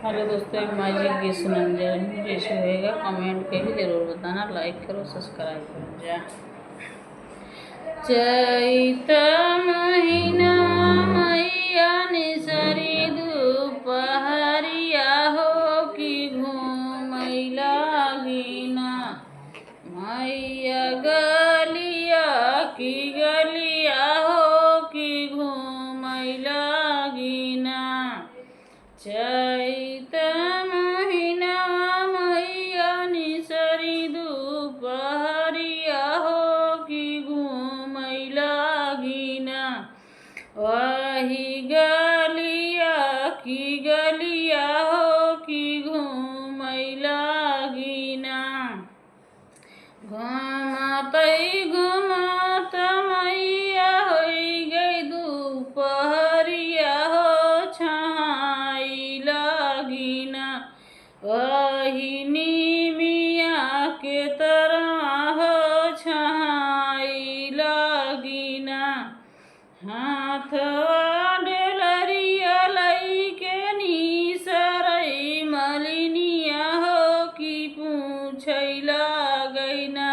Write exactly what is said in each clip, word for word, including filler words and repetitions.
हेलो दोस्तों, एक माई जी के गीत सुनन जा रही हूँ। जैसे होएगा कमेंट के भी जरूर बताना, लाइक करो, सब्सक्राइब करो जा। चैत महीना मैया निसरी दुपहरिया हो कि घूमै लागिना। मैया गलिया कि गलिया हो कि घूमै लागिना। चैत महीना मैया निसरी दुपहरिया हो कि घूमै लागिना। वही गलिया कि गलिया हो कि घूमै लागिना। घुमतै घुमत मैया होइ गई दुपहरिया हो छहाई लागिना। वही नीमिया के तरवा हो छहाई लागिना। हाथवा डेलरिया लइके निसरै मलिनिया हो कि पूछै लागैना।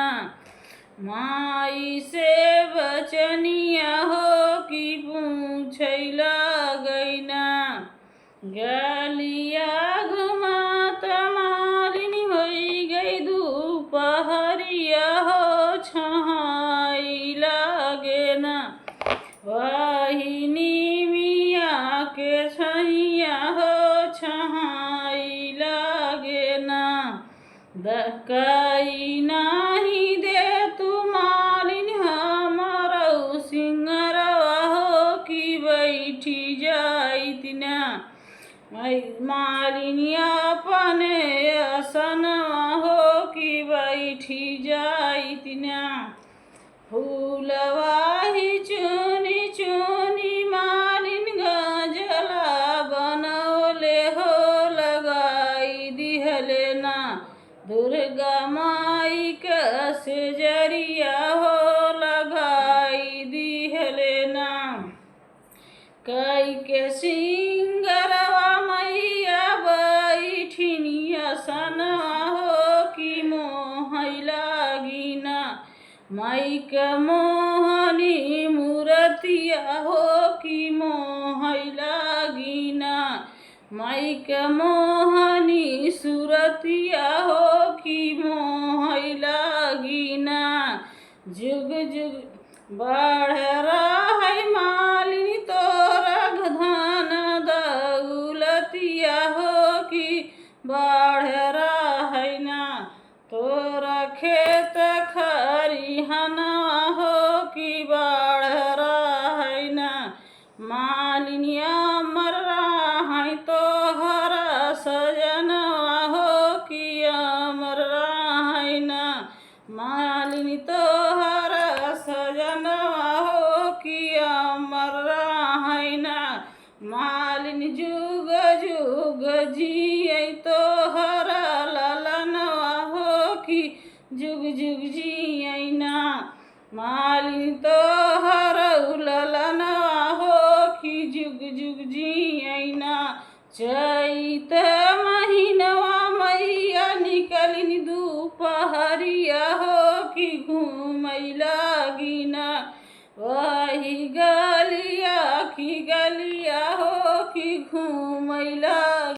माई से बचनिया हो कि पूछै लागैना। गलिया घुमात मालिन होइ गई दुपहरिया हो छहाई लागेना। वही नीमिया के छैया हो छहाई लागेना। दकाई नाही दे तू मालिन हमरौ सिंगरवा हो कि बैठी जाइत ना। मालिन अपने असनवा हो कि बैठी जाइत ना। फूलवा ही चुनी चुनी मालिन गजला बनौले हो लगाई दिहले ना। दुर्गा माई के सेजरिया हो लगाई दिहले ना। कई के सिंगरवा मैया बैठिनी असनवा हो कि मोहै लागिना। माई के मोहनी मूरतिया हो कि मोहै लागिना। माई के मोहनी सूरतिया हो कि मोहै लागिना। जुग जुग बढ़ रहै मालिन तोरा धन दौलतिया हो कि बढ़ रहै ना। तोरा खेत खरिहनवा हो कि बढ़ रहै ना। मालिन अमर रहै तोहरा सजनवा हो कि अमर रहै ना। मालिन तोहरा सजनवा हो कि अमर रहै ना। मालिन जुग जुग जियै तोहरा ललनवा हो कि जुग जुग जियै ना। मालिन तोहरौ ललनवा हो कि जुग जुग जियै ना। चैत महीनवा मैया निकलिन दुपहरिया हो कि घूमै लागिना। वही गलिया कि गलिया हो कि घूमै